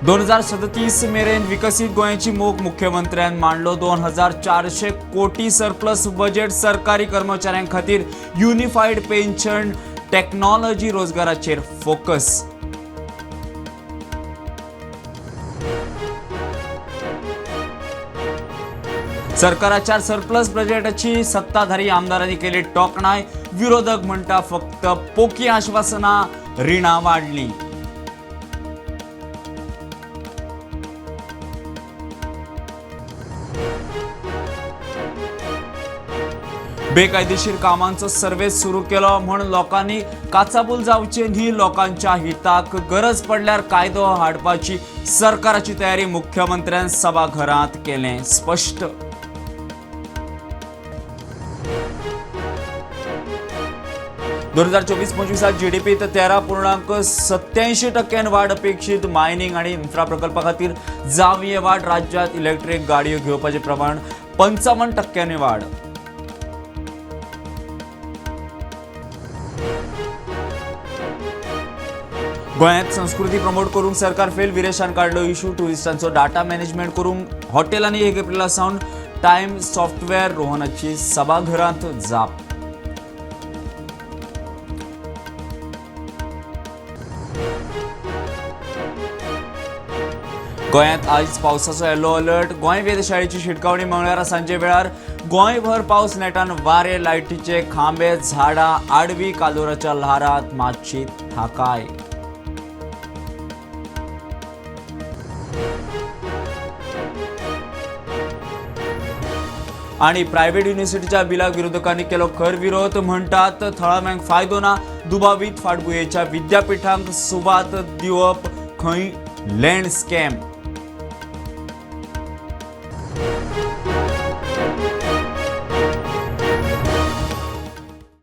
2037 मेरेन विकसीत गोंयची मोख मुख्यमंत्र्यान मांडलो. 2400 कोटी सरप्लस बजेट, सरकारी कर्मचाऱ्यां खातीर युनिफाईड पेन्शन, टेक्नॉलॉजी, रोजगाराचेर फोकस. सरकाराच्या सरप्लस बजेटाची सत्ताधारी आमदारांनी केली टोकणाय. विरोधक म्हणटा फक्त पोकी आश्वासनां, रिणां वाडली. बेकायदेशीर कामांचो सर्वे सुरू केलो म्हूण लोकांनी काचाबूल जावचे न्ही. लोकांच्या हिताक गरज पडल्यार कायदो हाडपाची सरकाराची तयारी, मुख्यमंत्र्यान सभाघरांत केलें स्पश्ट. 2024-25 जीडीपीत 13.87% वाढ अपेक्षित. मायनिंग आणि इन्फ्रा प्रकल्पा खातीर जावये वाढ. राज्यात इलेक्ट्रीक गाडयो घेवपाचें प्रमाण 55% वाढ. गोंयांत संस्कृती प्रमोट करूंक सरकार फेल, विरेशान काडलो इशू. ट्युरिस्टांचो डाटा मॅनेजमेंट करूंक हॉटेलांनी 1 एप्रिला सावन टायम सॉफ्टवेअर, रोहनाची सभाघरांत जाप. गोंयांत आयज पावसाचो येलो अलर्ट. गोंय वेधशाळेची शिटकावणी. मंगळारा सांजे वेळार गोंयभर पावस, नेटान वारे, लायटीचे खांबे, झाडां आडवी, कालोराच्या ल्हारांत मातशी थाकाय. आणि प्रायव्हेट युनिव्हर्सिटीच्या बिलाक विरोधकांनी केलो खर विरोध. म्हणटात थळाव्यांक फायदो ना. दुबावीत फाटभुंयेच्या विद्यापीठांक सुवात दिवप खंय लँड स्कॅम.